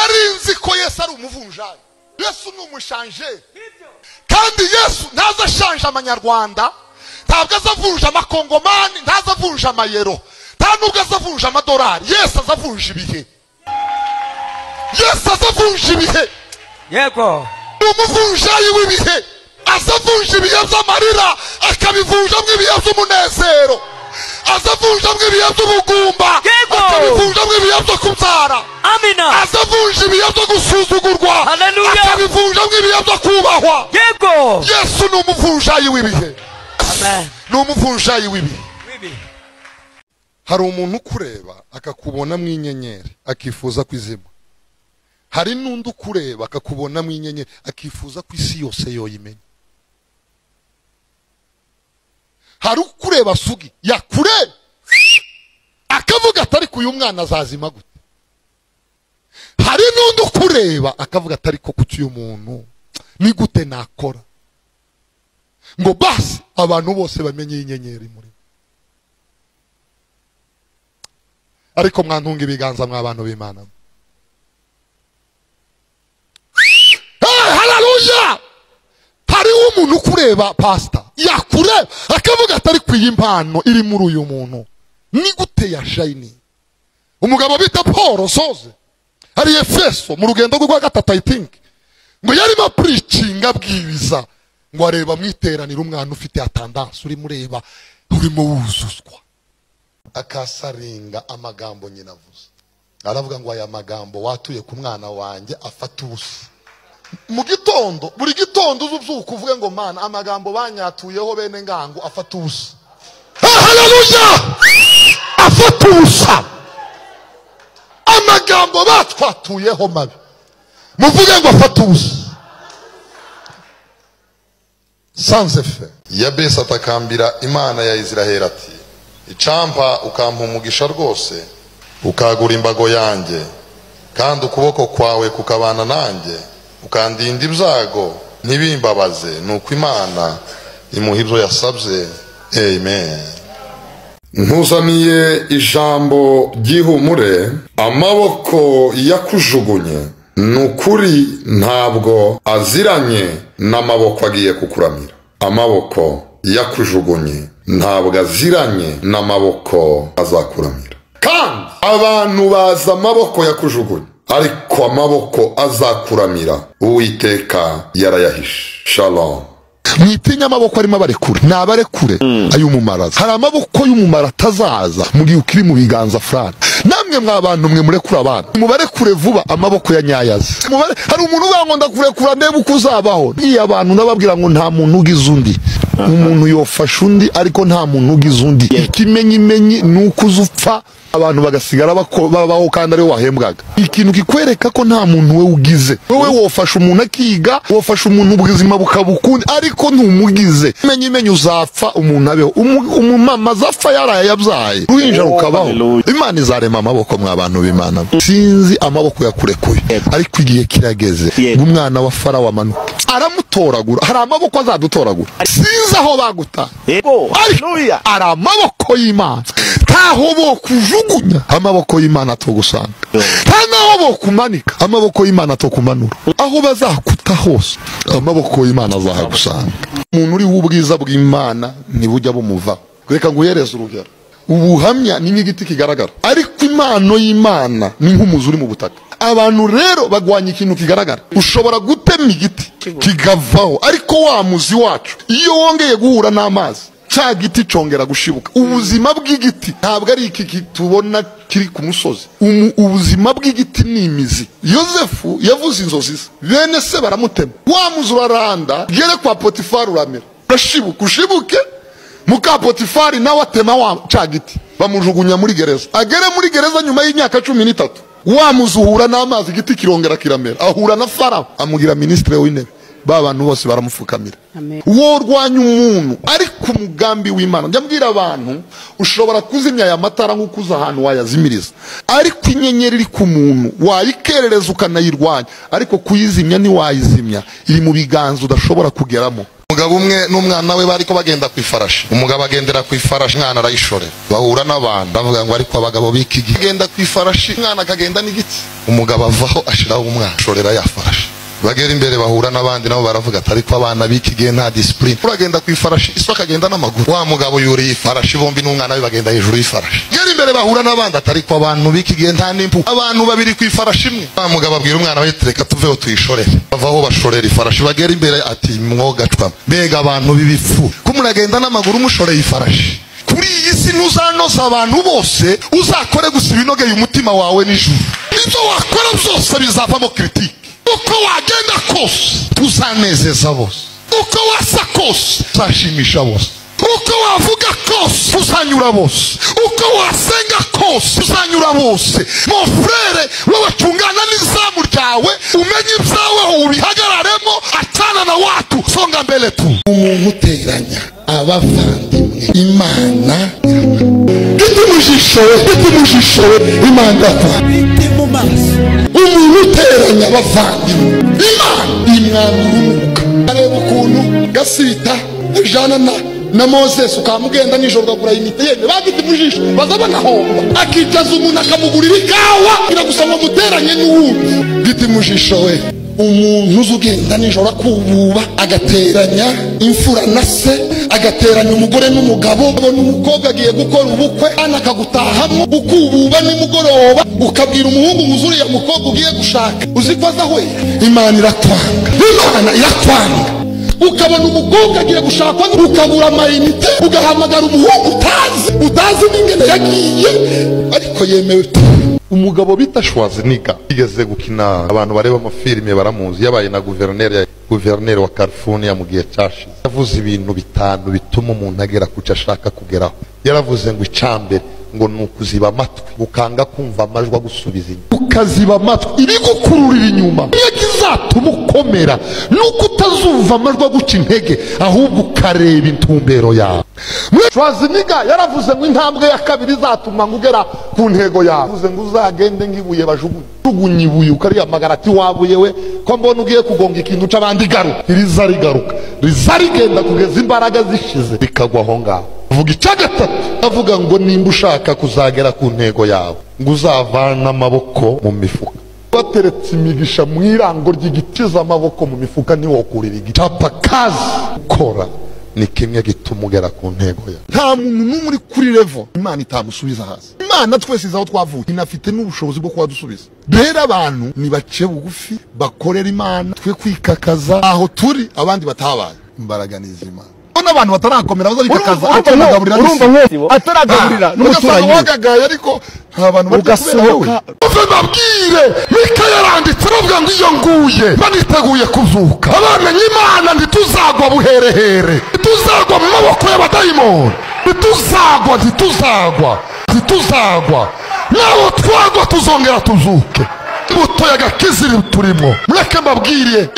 Narinzi ko Yesu ari umuvunjayi. Yesu ni umushanje. Kandi Yesu ntaza ashanje amanyarwanda, ntabwo azavunja amakongomani, ntaza avunja amayero, nta nubwo azavunja amadolari. Yesu azavunja ibihe. Yesu azavunja ibihe. Yego. Ni umuvunjayi w'ibihe. Azavunja ibihe by'amarira akabivunjamo ibihe by'umunezero. Azavunjamo ibihe by'ubugumba akabivunjamo ibihe byo kubyara. Amina. Azavunja ibihe byo gusuzugurwa akabivunjamo ibihe byo kubahwa. Yego. Yesu ni umuvunjayi w'ibihe. Amen. Ni umuvunjayi w'ibihe. Hari umuntu ukureba akakubona mu inyenyeri akifuza kwizima. Hari n'undi ukureba akakubona mu inyenyeri akifuza ko isi yose yoyimenya. Hari ukureba sugi yakureba akavuga atari ko uyu mwana azazima gute. Hari n'undi ukureba akavuga atari ko kuki uyu muntu ni gute nakora ngo basi abantu bose bamenye inyenyeri muri. Ariko mwantunga ibiganza mwa bantu b'Imana. Haleluya! Hari umuntu ukureba pastor yakureba akavuga atari kwiye impano iri muri uyu muntu ni gute ya shine. Umugabo bita Paul soze ari Efeso mu rugendo rwa gatatu I think ngo yarimo preaching abwiriza ngo areba mwiteranira umwana ufite attendance uri mureba urimo wuzuzwa akasaringa amagambo nyina avuze. Aravuga ngo aya magambo watuye ku mwana wanjye afata ubusa. Mu gitondo buri gitondo uzubyuka uvuge ngo mana amagambo banyatuyeho bene ngango afata ubusa. Haleluya! Afata ubusa. Amagambo batwatuyeho mabi muvuge ngo afata ubusa. Sans effet. Yabesi atakambira Imana ya Israheli ati icampa ukampa umugisha rwose ukagura imbago yanjye kandi ukuboko kwawe kukabana nanjye ukandinda ibyago ntibimbabaze. Nuko Imana imuha ibyo yasabye. Amen. Nkuzaniye ijambo ry'ihumure, amaboko yakujugunye nukuri ntabwo aziranye n'amaboko agiye kukuramira. Amaboko yakujugunye ntabwo aziranye n'amaboko azakuramira. Kandi abantu baza amaboko yakujugunye, ariko amaboko azakuramira Uwiteka yarayahishe. Shalom. Mwitinya amaboko arimo abarekure nabarekure ay'umumaraza. Hari amaboko y'umumara atazaza mu gihe ukiri mu biganza frana. Namwe mwa bantu mwe murekura abana mubarekure vuba amaboko ya nyayazi. Hari umuntu uvuga ngo ndakurekura ndebe uko uzabaho. Iyo abantu nababwira ngo nta muntu ugize undi, umuntu yofasha undi ariko nta muntu ugize undi. Ikimenyimenyi nuko uzupfa abantu bagasigara babaho kandi ari wahembwaga. Ikintu kikwereka ko nta muntu we ugize. Wowe wofasha umuntu akiga, wofasha umuntu ubuzima bukabukundi ariko ntumugize. Imenyimenyi uzapfa umuntu abeho. Umumama azapfa yaraye yabyaye. Uruhinja rukabaho. Imana izarema amaboko mwa bantu b'Imana. Sinzi amaboko yakurekuye ariko igihe kirageze umwana wa Farawo amanuka aramutoragura. Hari amaboko azadutoragura. Sinzi aho baguta. Haleluya. Ari amaboko y'Imana. Ntaho bokujugunya amaboko y'Imana atogusanga. Nta naho bokumanika amaboko y'Imana atokumanura. Aho bazakuta hose amaboko y'Imana azahagusanga. Umuntu uri ubwiza bw'Imana ntibujya bumuva. Reka nguhereze urugero. Ubuhamya ni nk'igiti kigaragara, ariko impano y'Imana ni nk'umuzi uri mu butaka. Abantu rero bagwanya ikintu kigaragara. Ushobora gutema igiti kigavaho, ariko wa muzi wacu iyo wongeye guhura n'amazi cya giti congera gushibuka. Ubuzima bw'igiti ntabwo ari iki tubona kiri ku musozi. Ubuzima bw'igiti ni imizi. Yosefu yavuze inzozi ze, bene se baramutema, wa muzi uraranda gere kwa Potifari uramera, urashibuka ushibuke. Muka Potifari nawe atema wa cya giti bamujugunya muri gereza. Agere muri gereza nyuma y'imyaka 13 wa muzi uhura n'amazi igiti kirongera kiramera. Ahura na Farawo amugira ministre w'intebe. Ba bantu bose baramufukamira. Worwanya umuntu ariko umugambi w'Imana. Njya mbwira abantu ushobora kuzimya aya matara nk'uko uza ahantu wayazimiriza, ariko inyenyeri iri ku muntu wayikerereza ukanayirwanya, ariko kuyizimya ntiwayizimya, iri mu biganza udashobora kugeramo. Umugabo umwe n'umwana we bariko bagenda ku ifarashi. Umugabo agendera ku ifarashi, umwana arayishorera. Bahura n'abantu bavuga ngo ariko abagabo b'iki gihe agenda ku ifarashi, umwana akagenda n'igiti. Umugabo avaho ashiraho umwana, ashorera ya farashi. Bagera imbere bahura n'abandi nabo baravuga ati ariko abana b'iki gihe nta discipline. Uragenda ku ifarashi, iso akagenda n'amaguru. Wa mugabo yuriye ifarashi, bombi n'umwana we bagenda hejuru y'ifarashi. Gera imbere bahura n'abandi ati ariko abantu b'iki gihe nta n'impu. Abantu babiri ku ifarashi imwe. Wa mugabo abwira umwana we ati reka tuveho tuyishorere. Bavaho bashorera ifarashi, bagera imbere ati mwogacwa. Mbega abantu b'ibifu. Ko muragenda n'amaguru mushoreye ifarashi. Kuri iyi si ntuzanoza abantu bose, uzakore gusa ibinogeye umutima wawe n'ijuru. Ibyo wakora byose bizavamo critique. Uko wagenda kose tuzanezeza bose, uko wasa kose tuzashimisha bose, uko wavuga kose tuzanyura bose, uko wasenga kose tuzanyura bose. Mon frere, wewe chungana n'izamu ryawe, umenye ibyawe ubihagararemo, achana na watu, songa mbele tu. Umuntu uteranya abavandimwe, Imana itumujishowe, Imana umuntu uteranya abavandimwe, Imana imwanga. Areba ukuntu gasita ujana na Moses ukamugenda nijoro ugagura imiti yene bagiti mujisho bazabona homba, akicaza umuntu akamugurira ikawa iragusa ngo muteranye n'uwundi. Giti mujisho we, umuntu uzugenda nijoro akububa agateranya imfura na se, agateranya umugore n'umugabo. Abona umukobwa agiye gukora ubukwe ana akagutahamo ukububa nimugoroba, ukabwira umuhungu muzuri ya mukobwa ugiye gushaka uzi ko azahwera. Imana irakwanga, Imana irakwanga. Ukabona umukobwa agiye gushakwa ukabura amayinite, ugahamagara umuhungu utazi n'ingene yagiye ariko yemewe. Umugabo bita Schwarzenegger yigeze gukina, abantu bareba amafilime baramuzi, yabaye na guverineri wa California mu gihe cyashize. Yavuze ibintu bitanu bituma umuntu agera ku cyo ashaka kugeraho. Yaravuze ngo icambere ngo ni ukuziba amatwi, ukanga kumva amajwi agusubiza inyuma. Ukaziba amatwi ibigukururira inyuma, iyo kizatuma ukomera nuko utazumva amajwi aguca intege, ahubwo ukareba intumbero yawe. Schwarzenegger yaravuze ngo intambwe ya kabiri izatuma ngugera ku ntego yawe. Yavuze ngo uzagende ngibuye bajugunye ibuye, ukariyamagara ati wabuye we ko mbona ugiye kugonga ikintu c'abandi, garuka. Riza rigaruka, riza rigenda kugeza imbaraga zishize rikagwa aho ngaho. Avuga icya gatatu, avuga ngo nimba ushaka kuzagera ku ntego yawe ngo uzavana amaboko mu mifuka. Bateretse imigisha mu irango ry'igitiza amaboko mu mifuka ntiwokurira igiti. Chapa kazi kora ni kimwe gituma ugera ku ntego yawe. Nta muntu n'umwe uri kuri level Imana itamusubiza hasi. Imana twese izaho twavuye inafite n'ubushobozi bwo kubadusubiza. Rero abantu nibace bugufi bakorera Imana, twe kwikakaza aho turi abandi batabaye. Imbaraga ni iz'Imana. Abantu batarakomera bazabikakaza ataragaburira ataragaburira n'umuturanyi wagagaye, ariko nta bantu ugasohoka. Uve babwire Mika yaranditse aravuga ngo iyo nguye baniteguye kuzuka. Abamenye Imana ntituzagwa buherehere, ntituzagwa mu maboko y'abadayimoni, ntituzagwa, ntituzagwa, ntituzagwa. Naho twagwa tuzongera tuzuke. Imbuto y'agakiziri turimo, mureke mbabwire,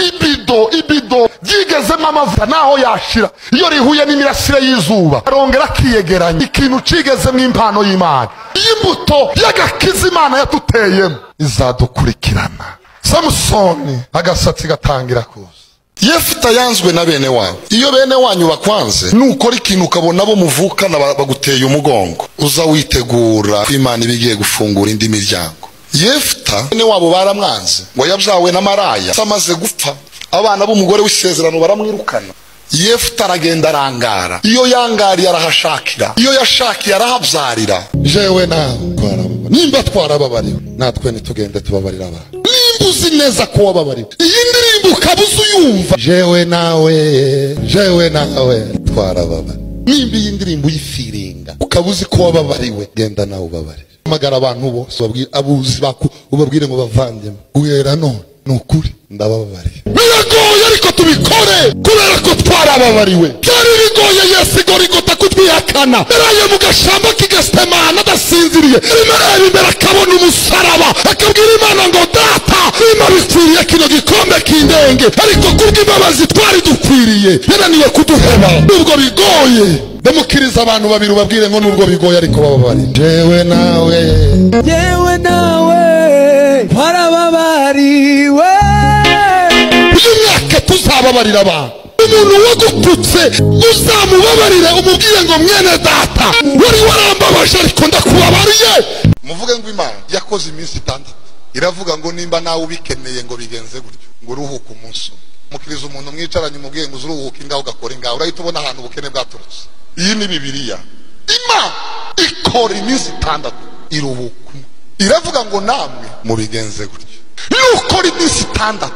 ibido ryigezemo amavuta naho yashira, iyo rihuye n'imirasire y'izuba arongera akiyegeranya. Ikintu cigezemo impano y'Imana, imbuto y'agakiza Imana yatuteyemo izadukurikirana. Samusoni agasatsi gatangira kuza. Yefuta yanzwe na bene wanyu. Iyo bene wanyu bakwanze, nukora ikintu ukabona bo muvukana baguteye umugongo, uza witegura ko Imana ibigiye gufungura indi miryango. Yefuta bene wabo baramwanze ngo yabyawe na maraya, amaze gupfa abana b'umugore w'isezerano baramwirukana. Yefuta aragenda arangara, iyo yangariye arahashakira, iyo yashakiye arahabyarira. Jewe nawe nimba twarababariwe, natwe nitugende tubabarira abantu. Nimba uzi neza ko wababariwe, iyi ndirimbo ukabuze uyumva, jewe nawe twarababariwe. Nimba iyi ndirimbo uyifiringa ukabuze ko wababariwe, genda nawe ubabarire. Hamagara abantu bose ubabwire, abuzi baku ubabwire ngo bavandimwe, guhera none ni ukuri ndabababariye. Biragoye ariko tubikore kubera ko twarababariwe. Byari bigoye Yesu igorigota kutwihakana, yaraye mu gashamba k'igasemana adasinziriye, arimo areba imbere akabona umusaraba, akabwira Imana ngo data niba bikwiriye kino gikombe kindenge, ariko kubw'imbabazi twari dukwiriye yananiwe kuduheba. Nubwo bigoye, ndamukiriza abantu babiri ubabwire ngo nubwo bigoye ariko bababarire. Jewe nawe twarababariwe. Uyu mwaka tuzababarira abantu. Umuntu wagututse uzamubabarire, umubwire ngo mwene data wari warambabaje ariko ndakubabariye. Muvuge ngo Imana yakoze iminsi 6 iravuga ngo nimba nawe ubikeneye ngo bigenze gutyo, ngo uruhuke umunsi umwe. Mukiriza umuntu mwicaranye umubwiye ngo uzuruhuke ingaho ugakora ingaho, urahita ubona ahantu ubukene bwaturutse. Iyi ni Bibiliya. Imana ikora iminsi 6 iruhuka, iravuga ngo namwe mubigenze gutyo. Nukora iminsi 6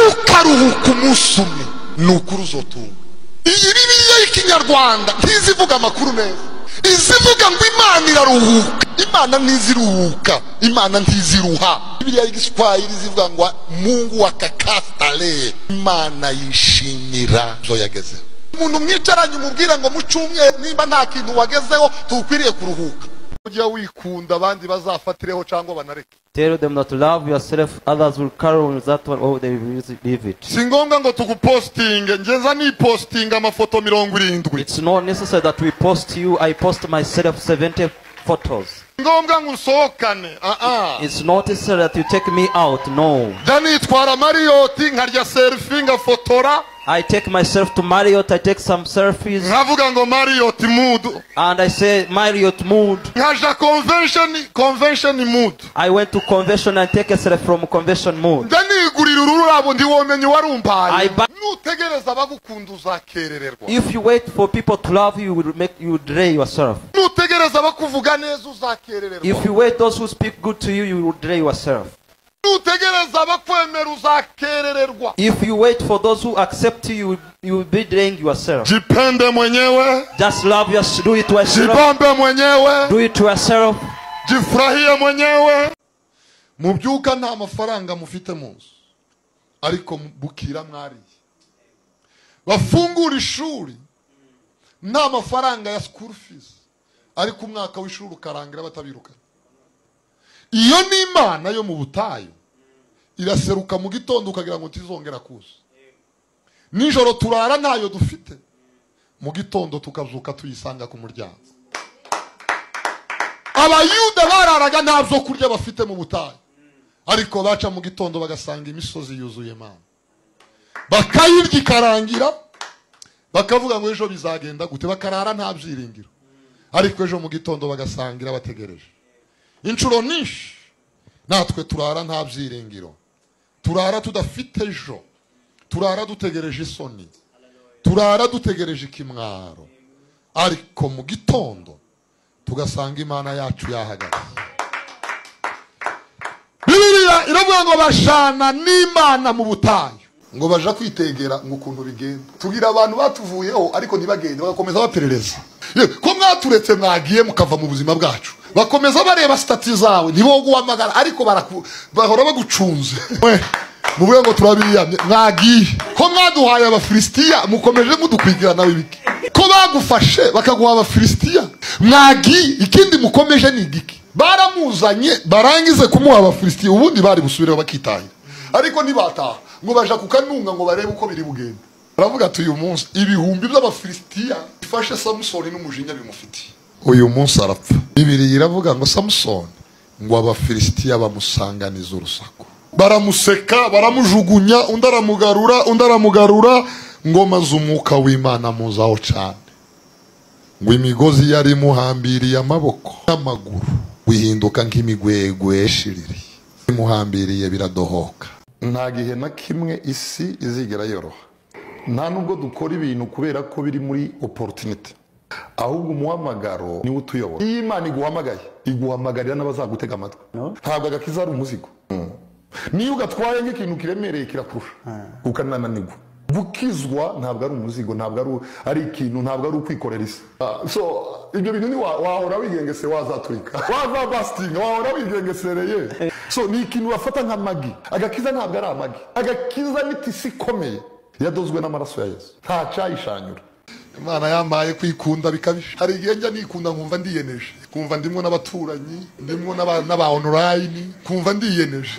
ukaruhuka umunsi umwe, nukuri uzotunga. Iyi Bibiliya y'ikinyarwanda ntizivuga amakuru meza, izivuga ngo Imana iraruhuka. Imana ntiziruhuka, Imana ntiziruha. Bibiliya y'igiswahili izivuga ngo Mungu akakastale, Imana yishimira zo yagezeho. Umuntu mwicaranye umubwira ngo mu cyumweru nimba nta kintu wagezeho tukwiriye kuruhuka. Ujya wikunda abandi bazafatireho cyangwa banareke. Tell them not to love yourself, others will carry on that one or they will leave it. Si ngombwa ngo tugupostinge, ngeza ni postinga amafoto 70. It's not necessary that we post you. I post myself 70 photos. Ngombwa ngo usohokane. It's not necessary that you take me out. No. Ndanitwara Marriott nkarya selfie ngafotora. I take myself to Marriott, I take some selfies. Nkavuga ngo Marriott mood. And I say Marriott mood. Nkaja convention mood. I went to convention and take a selfie from convention mood. Ndanigurira ururabo ndiwomenye warumpaye. Nutegereza abagukunda uzakerererwa. If you wait for people to love you, will make you delay yourself. Nutegereza abakuvuga neza uzakerererwa. If you wait those who speak good to you, you will delay yourself. If you wait for those who accept you, you will be delaying yourself. Jipende mwenyewe. Just love yourself. Do it yourself. Jibambe mwenyewe. Do it yourself. Jifurahie mwenyewe. Mubyuka nta mafaranga mufite munzu, ariko bukira mwariye. Bafungura ishuri nta mafaranga ya school fees, ariko umwaka w'ishuri ukarangira batabirukanye. Iyo ni Imana yo mu butayu iraseruka mu gitondo ukagira ngo tizongera kuza. Nijoro turara ntayo dufite, mu gitondo tukazuka tuyisanga ku muryango. Abayuda bararaga nta byo kurya bafite mu butayu, ariko baca mu gitondo bagasanga imisozi yuzuye mana, bakayirya ikarangira, bakavuga ngo ejo bizagenda gute, bakarara nta byiringiro, ariko ejo mu gitondo bagasangira bategereje. Inshuro nyinshi natwe turara nta byiringiro, turara tudafite ejo, turara dutegereje isoni, turara dutegereje ikimwaro, ariko mu gitondo tugasanga Imana yacu yahagaze. Bibiliya iravuga ngo bashana n'Imana mu butayu, ngo baja kwitegera ngo ukuntu bigenda. Tugira abantu batuvuyeho ariko ntibagende, bagakomeza baperereza. Ko mwaturetse mwagiye mukava mu buzima bwacu, bakomeza bareba stati zawe, ntiboguhamagara ariko bahora bagucunze. Muvuge ngo turabiyamye mwagiye. Ko mwaduhaye abafilisitiya mukomeje mudukwikira nawe ibiki? Ko bagufashe bakaguha abafilisitiya mwagiye, ikindi mukomeje ni igiki? Baramuzanye barangize kumuha abafilisitiya, ubundi bari busubireho bakitahira, ariko ntibataha ngo baja kukanunga ngo barebe uko biri bugende. Baravuga ati uyu munsi ibihumbi by'abafilisitiya bifashe Samusoni n'umujinya bimufitiye, uyu munsi arapfa. Bibiliya iravuga ngo Samusoni ngo abafilisitiya bamusanganiza urusaku, baramuseka, baramujugunya, undi aramugarura, undi aramugarura, ngo maze umwuka w'Imana muzaho cyane, ngo imigozi yari imuhambiriye amaboko n'amaguru wihinduka nk'imigwegwe yashiririye, imuhambiriye biradohoka. Nta gihe na kimwe isi izigera yoroha. Nta nubwo dukora ibintu kubera ko biri muri opportunity, ahubwo umuhamagaro niwo utuyobora. Iyo Imana iguhamagaye, iguhamagarira n'abazagutega amatwi. Ntabwo agakiza ari umuzigo. Niyo ugatwaye nk'ikintu kiremereye kirakurusha, ukanananirwa. Gukizwa ntabwo ari umuzigo, ntabwo ari ikintu, ntabwo ari ukwikorera isi. So ibyo bintu ni wahora wigengese, wazaturika, wazabastinga, wahora wigengesereye. So ni ikintu wafata nk'amagi. Agakiza ntabwo ari amagi. Agakiza ni tisi ikomeye yadozwe n'amaraso ya Yesu, nta cyayishanyura. Imana yambaye kwikunda bikabije. Hari igihe njya nikunda nkumva ndiyeneje, kumva ndimwo n'abaturanyi, ndimwo n'aba online, kumva ndiyeneje,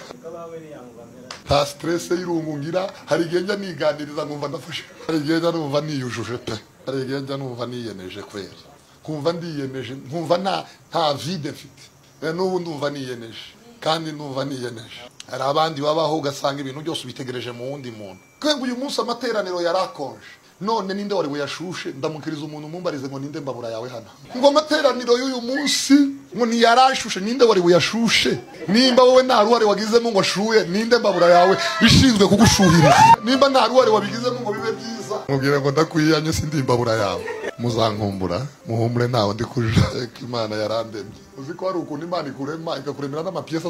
nta stress y'irungu ngira. Hari igihe njya niganiriza nkumva ndafashe. Hari igihe njya numva niyujuje pe. Hari igihe njya numva niyeneje kwera, kumva ndiyeneje, nkumva nta vide mfite. N'ubu ndumva niyeneje, kandi ndumva niyeneje. Hari abandi babaho ugasanga ibintu byose ubitegereje mu wundi muntu. Kwenga uyu munsi amateraniro yarakonje, None ninde wari weyashushe? Ndamukiriza umuntu mumbarize ngo ninde mbabura yawe hano. Ngo amateraniro y'uyu munsi ngo ntiyarashushe, ninde wari weyashushe? Nimba wowe nta ruhare wagizemo ngo ashuye, ninde mbabura yawe ishinzwe kugushuhiriza? Nimba nta ruhare wabigizemo ngo bibe byiza, mubwire ngo ndakwiyanye sindi mbabura yawe. Muzankumbura muhumure ntawe ndi kuja. Imana yarandemye. Uzi ko hari ukuntu Imana ikurema ikakuremera n'amapiyesi,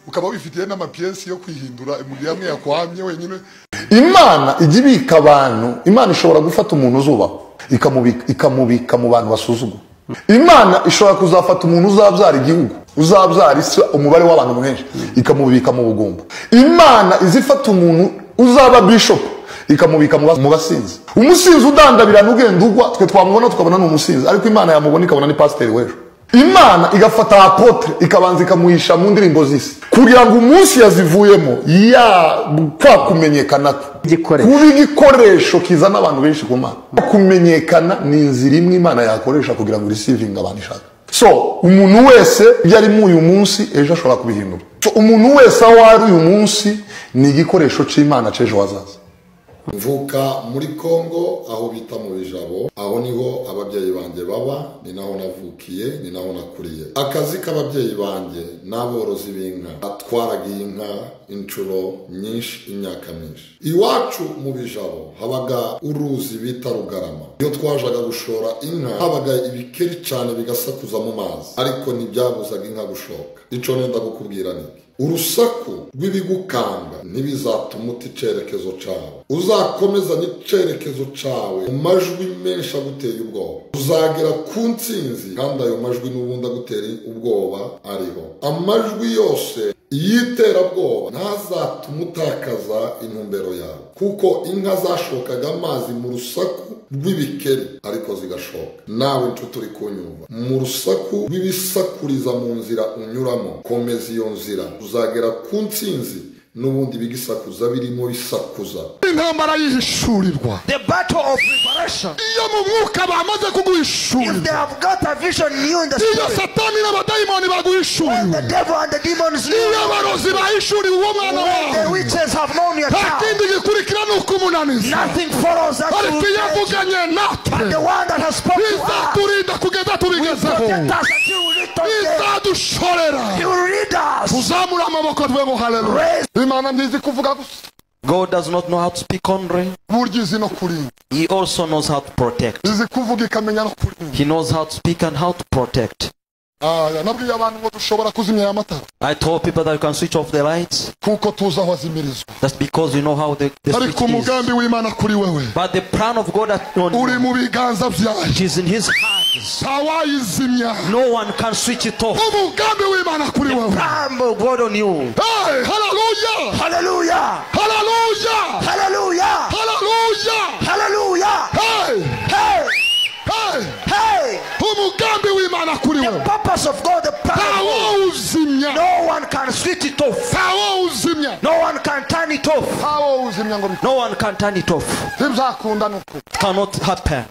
ukaba wifitiye n'amapiyesi yo kwihindura mu gihe amwe yakwamye wenyine. Imana ijya ibika abantu. Imana ishobora gufata umuntu uzubaho ikamubika mu bantu basuzugura. Imana ishobora kuzafata umuntu uzabyara igihugu, uzabyara isi, umubare w'abantu mwinshi, ikamubika mu bugumba. Imana izifata umuntu uzaba bishop ikamubika mu basinzi. Umusinzi udandabirana ugenda ugwa, twe twamubona tukabona ni umusinzi, ariko Imana yamubona ikabona ni pasiteri w'ejo. Imana igafata apotre ikabanza ikamuhisha mu ndirimbo z'isi kugira ngo umunsi yazivuyemo ya kwa kumenyekana kuba igikoresho kizana abantu benshi ku Mana. Kumenyekana ni inzira imwe Imana yakoresha kugira ngo receiving abantu ishaka. So umuntu wese ibyo arimo uyu munsi ejo ashobora kubihindura. So umuntu wese aho ari uyu munsi ni igikoresho c'Imana c'ejo hazaza. Mvuka muri Kongo aho bita mu Bijabo, aho niho ababyeyi banjye baba, ni naho navukiye, ni naho nakuriye. Akazi k'ababyeyi banjye n'aborozi b'inka, atwaraga inka inshuro nyinshi imyaka myinshi. Iwacu mu Bijabo habaga uruzi bita Rugarama. Iyo twajaga gushora inka habaga ibikeri cyane bigasakuza mu mazi, ariko ntibyabuzaga inka gushoka. Ico nenda gukubwira niki? Urusaku rw'ibigukanga ntibizatuma uta icerekezo cawe. Uzakomeza n'icerekezo cawe mu majwi menshi aguteye ubwoba, uzagera ku ntsinzi, kandi ayo majwi n'ubundi agutera ubwoba ariho. Amajwi yose y'iterabwoba ntazatuma utakaza intumbero yawe, kuko inka zashokaga amazi mu rusaku rw'ibikeri ariko zigashoka. Nawe nshuti uri kunyumva, mu rusaku rw'ibisakuriza mu nzira unyuramo, komeza iyo nzira, uzagera ku ntsinzi. N'ubundi bigisakuza birimo bisakuza. Intambara yihishurirwa. The battle of preparation. Iyo mu mwuka bamaze kuguhishurira. If they have got a vision new in the spirit. Iyo Satani n'abadayimoni baguhishuriwe. The devil and the demons knew. Iyo abarozi bahishuriwe uwo mwana wawe. The witches have known your child. Nta kindi gikurikira ni ukumunaniza. Nothing follows that. Ariko iyo avuganye natwe, but the one that has spoken to us, izaturinda kugeza tubigezeho. Izadushorera. He will lead us. Tuzamura amaboko tuvuge ngo haleluya. Imana ntizi kuvuga gusa. God does not know how to speak only. Burya izi no kurinda. He also knows how to protect. Izi kuvuga ikamenya no kurinda. He knows how to speak and how to protect. Nabwiye abantu ngo dushobora kuzimya aya matara. I told people that you can switch off the lights. Kuko tuzi aho azimirizwa. That's because you know how the switch Ariko umugambi w'Imana kuri wewe. But the plan of God that on uri mu biganza byayo. It is in his hands. Ntawayizimya. No one can switch it off. Umugambi w'Imana kuri wewe. The plan of God on you. Hey, hallelujah. Hallelujah. Hallelujah. Hallelujah. Hallelujah. Hallelujah. Hey. Hey. Hey. Hey. Umugambi w'Imana kuri wewe. The purpose of God, the plan of God. No one can switch it off. No one can turn it off. No one can turn it off. It cannot happen.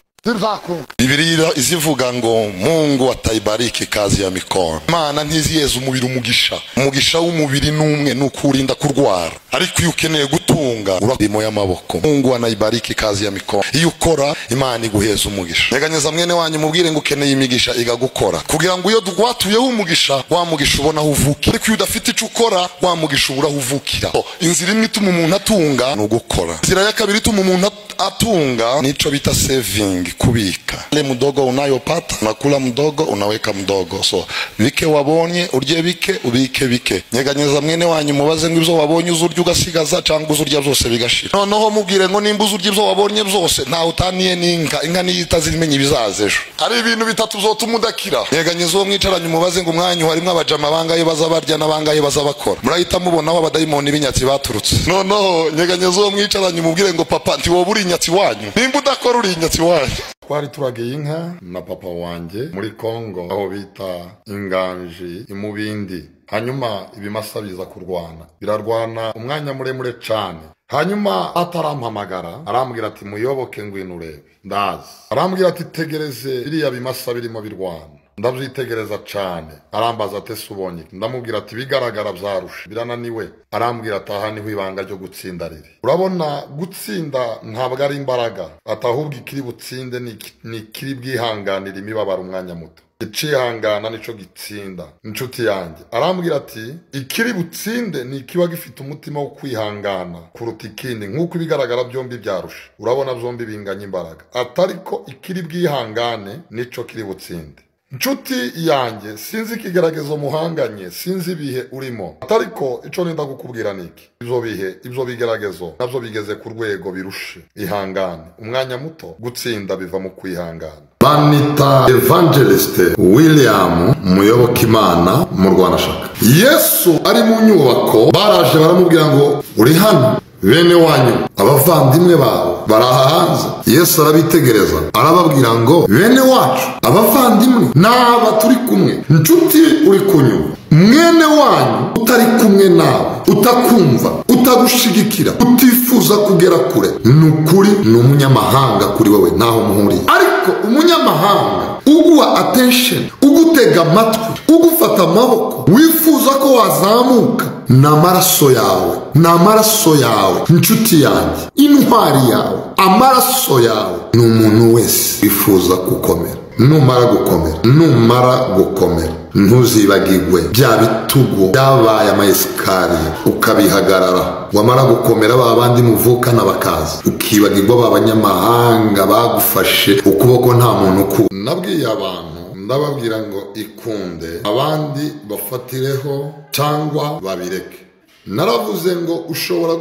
Bibiliya izivuga ngo Mungu ataibariki kazi ya mikono. Imana ntiziyeza umubiri umugisha. Umugisha w'umubiri n'umwe nukurinda kurwara. Ariko iyo ukeneye gutunga urimo y'amaboko. Mungu anaibariki kazi ya mikono. Iyo ukora Imana iguheza umugisha. Nyeganyeza mwene wanyu mubwire ngo ukeneye imigisha igagukora. Kugira ngo iyo dwatuyeho umugisha, wa mugisha ubona aho uvukira. Ariko iyo udafite ico ukora, wa mugisha ubura aho uvukira. Inzira imwe ituma umuntu atunga ni ugukora. Inzira ya kabiri ituma umuntu atunga nico bita saving, kubika. Ile mdogo unayopata unakula mdogo, unaweka mdogo. So bike wabonye urye bike, ubike bike. Nyeganyeza mwene wanyu mubaze ngo ibyo wabonye uzurya ugasigaza cyangwa uzurya byose bigashira. Noneho mubwire ngo nimba uzurya ibyo wabonye byose nta utaniye n'inka, inka niyo itazimenya ibizaza ejo. Ari ibintu bitatu byotuma udakira. Nyeganyeza uwo mwicaranye mubaze ngo umwanyu harimo abajama bangaye bazabarya n'abangaye bazabakora. Murahita mubona aho abadayimoni b'inyatsi baturutse. Noneho nyeganyeza uwo mwicaranye mubwire ngo papa nti wowe uri inyatsi wanyu. Nimba udakora uri inyatsi wanyu. Twari turagiye inka na papa wanjye muri Kongo aho bita Inganji imubindi. Hanyuma ibimasa biza kurwana, birarwana umwanya muremure cyane. Hanyuma atarampamagara arambwira ati muyoboke ngwino urebe. Ndazi. Arambwira ati tegereze biriya bimasa birimo birwana. Ndabyitegereza cyane. Arambaza ati subonye. Ndamubwira ati bigaragara byarusha. Birananiwe. Arambwira ati aha niho ibanga ryo gutsinda riri. Urabona gutsinda ntabwo ari imbaraga. Atahubwo ikiri butsinde ni kiri bwihanganira imibabaro umwanya muto. Icihangana nico gitsinda. Inshuti yanjye arambwira ati ikiri butsinde ni ikiba gifite umutima wo kwihangana kuruta ikindi, nkuko ibigaragara byombi byarusha. Urabona byombi binganya imbaraga, atariko ikiri bwihangane nico kiri butsinde. Inshuti yanjye, sinzi ikigeragezo muhanganye, sinzi ibihe urimo, atariko ico nenda kukubwira niki: ibyo bihe, ibyo bigeragezo nabyo bigeze ku rwego birushe. Ihangane umwanya muto, gutsinda biva mu kwihangana. Banita Evangelist William Muyobokimana mu Rwandashaka. Yesu ari mu nyubako, baraje baramubwira ngo uri hano, bene wanyu abavandimwe bawe baraha hanze. Yesu arabitegereza arababwira ngo bene wacu abavandimwe naba turi kumwe. Inshuti uri kunyuma, mwene wanyu utari kumwe nawe, utakumva, utagushigikira, utifuza kugera kure, nukuri ni umunyamahanga kuri wewe, naho muhuriye. Ariko umunyamahanga uguha attention, ugutega amatwi, ugufata amaboko, wifuza ko wazamuka, ni amaraso yawe, ni amaraso yawe, inshuti yanjye, intwari yawe, amaraso yawe. Ni umuntu wese wifuza gukomera. Numara gukomera, numara gukomera, ntuzibagirwe bya bitugu byabaye amayesikariye ukabihagarara. Wamara gukomera ba bandi muvukana bakaza, ukibagirwa ba banyamahanga bagufashe ukuboko nta muntu ku. Nabwiye abantu, ndababwira ngo ikunde, abandi bafatireho cyangwa babireke. Naravuze ngo ushobora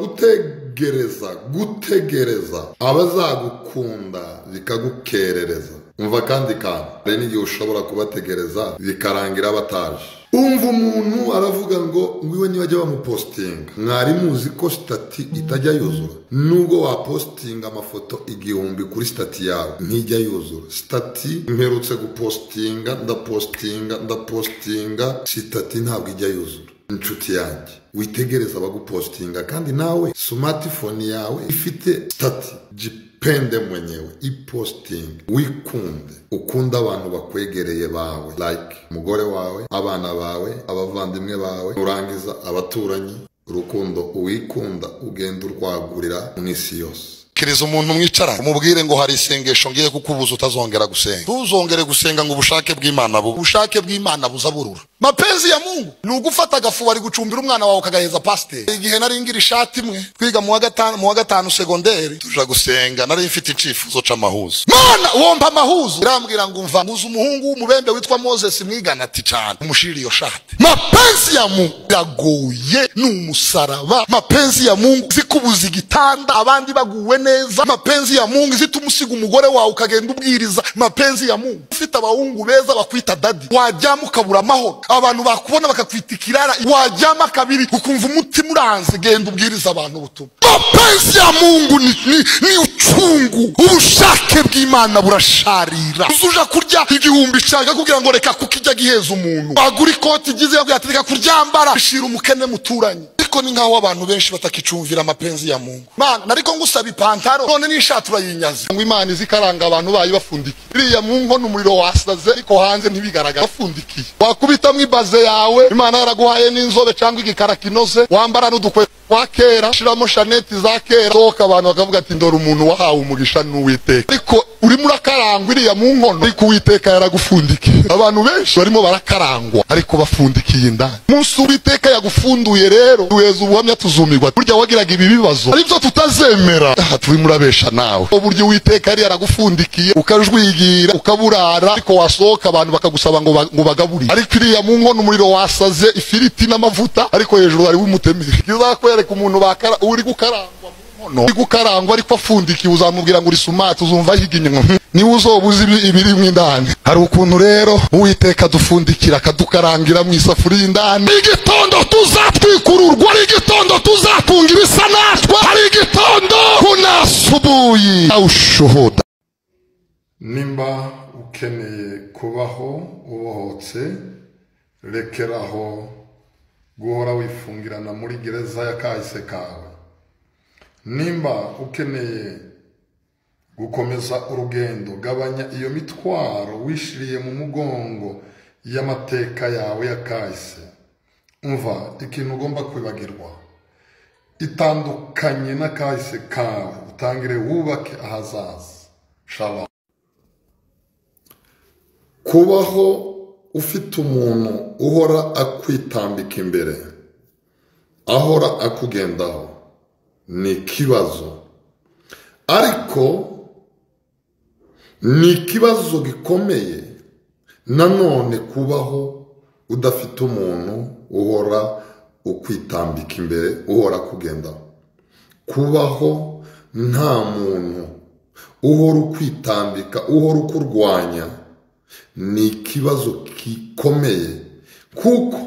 gutegereza abazagukunda bikagukerereza. Umva kandi kandi hari n'igihe ushobora kubategereza bikarangira bataje. Umva umuntu aravuga ngo ngwiwe nibajya bamupostinga. Mwari muzi ko stati itajya yuzura? Nubwo wapostinga amafoto 1000 kuri stati yawe ntijya yuzura. Stati mperutse gupostinga, ndapostinga, stati ntabwo ijya yuzura. Inshuti yanjye, witegereza abagupostinga, kandi nawe smartphone yawe ifite stati, jipende mwenyewe iposting. Wikunde, ukunda abantu bakwegereye bawe, like umugore wawe, abana bawe, abavandimwe bawe, urangiza abaturanyi. Urukundo uwikunda ugenda urwagurira mu isi yose. Kiriza umuntu mwicara umubwire ngo hari isengesho ngiye kukubuza utazongera gusenga. Ntuzongere gusenga ngo ubushake bw'Imana bu. Ubushake bw'Imana buzaburura. Mapenzi ya Mungu ni ugufata agafu bari gucumbira umwana wawe ukagaheza pasteur. Igihe nari ngira ishati imwe twiga mu wa gatanu secondaire, tuja gusenga, nari mfite icifuzo c'amahuzo. Mana wompa amahuzo. Irambwira ngo umva nguza umuhungu w'umubembe witwa Moses mwigana ati cyane umushiri iyo shati. Mapenzi ya Mungu iragoye, ni umusaraba. Mapenzi ya Mungu zikubuza igitanda abandi baguwe neza. Mapenzi ya Mungu zitumusiga umugore wawe ukagenda ubwiriza. Mapenzi ya Mungu ufite abahungu beza bakwita daddy, wajyama ukabura amahoro, abantu bakubona bakakwita ikirara, wajyama kabiri ukumva umutima uranze, genda ubwiriza abantu ubutumwa. Mapenzi ya Mungu ni uchungu. Ubushake bw'Imana burasharira. Uzuja kurya 1000 cyangwa kugira ngo reka kukijya giheza umuntu. Bagura ikoti gize yagateka kuryambara, shira umukene muturanye. Ariko ni nkaho abantu benshi batakicumvira mapenzi ya Mungu. Mana nariko ngusaba ipantaro none n'ishati urayinyaze. Ngo Imana izikaranga abantu bayi bafundikiye. Iriya mu nkono umuriro wasaze ariko hanze ntibigaragara, bafundikiye. Wakubita mu ibaze yawe, Imana yaraguhaye n'inzobe cyangwa igikara kinoze, wambara n'udukwe wa kera, shiramo shaneti za kera, sohoka abantu bakavuga ati ndora umuntu wahawe umugisha n'Uwiteka. Ariko urimo urakarangwa iriya mu nkono, ariko Uwiteka yaragufundikiye. Abantu benshi barimo barakarangwa ariko bafundikiye indani. Umunsi Uwiteka yagufunduye rero duheza ubuhamya tuzumirwa. Burya wagiraga ibi bibazo aribyo tutazemera. Aha turi murabesha nawe. Uburyo Uwiteka yari yaragufundikiye ukajwigira ukaburara, ariko wasohoka abantu bakagusaba ngo bagaburire. Ariko iriya mu nkono umuriro wasaze ifiriti n'amavuta, ariko hejuru hari umutemeri. Bizakwereka umuntu bakara uri gukarangwa mu nkono, uri gukarangwa ariko afundikiye, uzamubwira ngo uri sumati, uzumva higinywa. Ni uzobuza ibiri mu indani. Hari ukuntu rero Uwiteka dufundikira akadukarangira mu isafuriya indani. Igitondo tuzatwikururwa, ari igitondo tuzatunga ibisa natwe, ari igitondo kunasubuyi aushuhuda. Nimba ukeneye kubaho ubohotse, rekeraho guhora wifungirana muri gereza ya kahise kawe. Nimba ukeneye Gukomeza urugendo, gabanya iyo mitwaro wishiriye mu mugongo y'amateka yawe ya kahise. Umva ikintu ugomba kwibagirwa, itandukanye na kahise kawe, utangire wubake ahazaza. Shalom. Kubaho ufite umuntu uhora akwitambika imbere, ahora akugendaho, ni ikibazo. Ariko ni ikibazo gikomeye nanone kubaho udafite umuntu uhora ukwitambika imbere, uhora akugendaho. Kubaho nta muntu uhora ukwitambika, uhora ukurwanya, ni ikibazo gikomeye. Kuko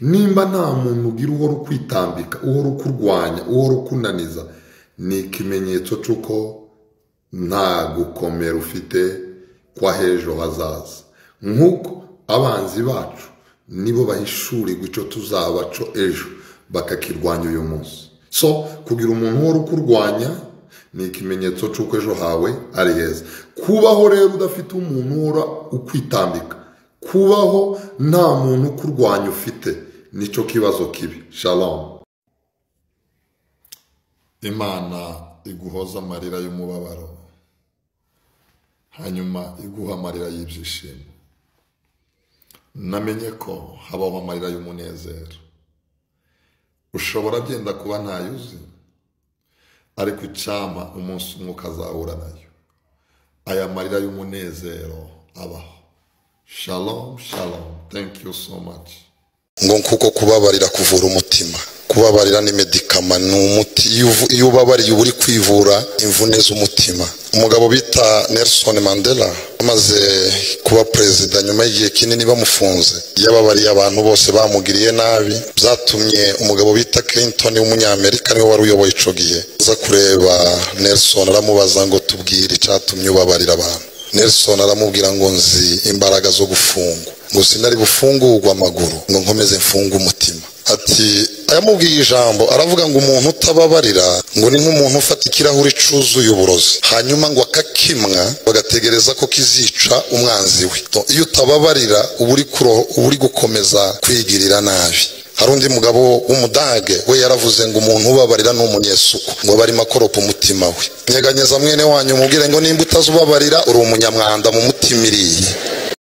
nimba nta muntu ugira uhora ukwitambika, uhora ukurwanya, uhora ukunaniza, ni ikimenyetso cy'uko nta gukomera ufite kwa hejo hazaza. Nk'uko abanzi bacu nibo bahishurirwa icyo tuzaba cyo ejo, bakakirwanya uyu munsi. So kugira umuntu uhora ukurwanya ni ikimenyetso cy'uko ejo hawe ari heza. Kubaho rero udafite umuntu uhora ukwitambika, kubaho nta muntu ukurwanya ufite, nicyo kibazo kibi. Shalom. Imana iguhoza amarira y'umubabaro, hanyuma iguha amarira y'ibyishimo. Namenye ko habaho amarira y'umunezero. Ushobora byenda kuba ntayo uzi, ariko icyampa umunsi umwe ukazahura nayo. Aya marira y'umunezero abaho. Shalom, shalom. Thank you so much. Ngo kuko kubabarira kuvura umutima. Kubabarira ni medikama, ni umuti. Iyo ubabariye uba uri kwivura imvune z'umutima. Umugabo bita Nelson Mandela amaze kuba perezida nyuma y'igihe kinini bamufunze, yababariye abantu bose bamugiriye nabi. Byatumye umugabo bita Clinton w'umunyamerika, niwe wari uyoboye ico gihe, aza kureba Nelson aramubaza ngo tubwire icyatumye ubabarira abantu. Nelson aramubwira ngo nzi imbaraga zo gufungwa, ngo sinari bufungurwa amaguru, ngo nkomeze mfunge umutima. Ati ayamubwiye ijambo aravuga ngo umuntu utababarira ngo ni nk'umuntu ufata ikirahuri cuzuye uburozi, hanyuma ngo akakimwa bagategereza ko kizica umwanzi we. Iyo utababarira uba uri gukomeza kwigirira nabi. Hari undi mugabo w'umudage we yaravuze ngo umuntu ubabarira ni umunyesuku, ngo barimo akoropa umutima we. Nyeganyeza mwene wanyu mubwire ngo nimba utazubabarira uri umunyamwanda mu mutima iriye.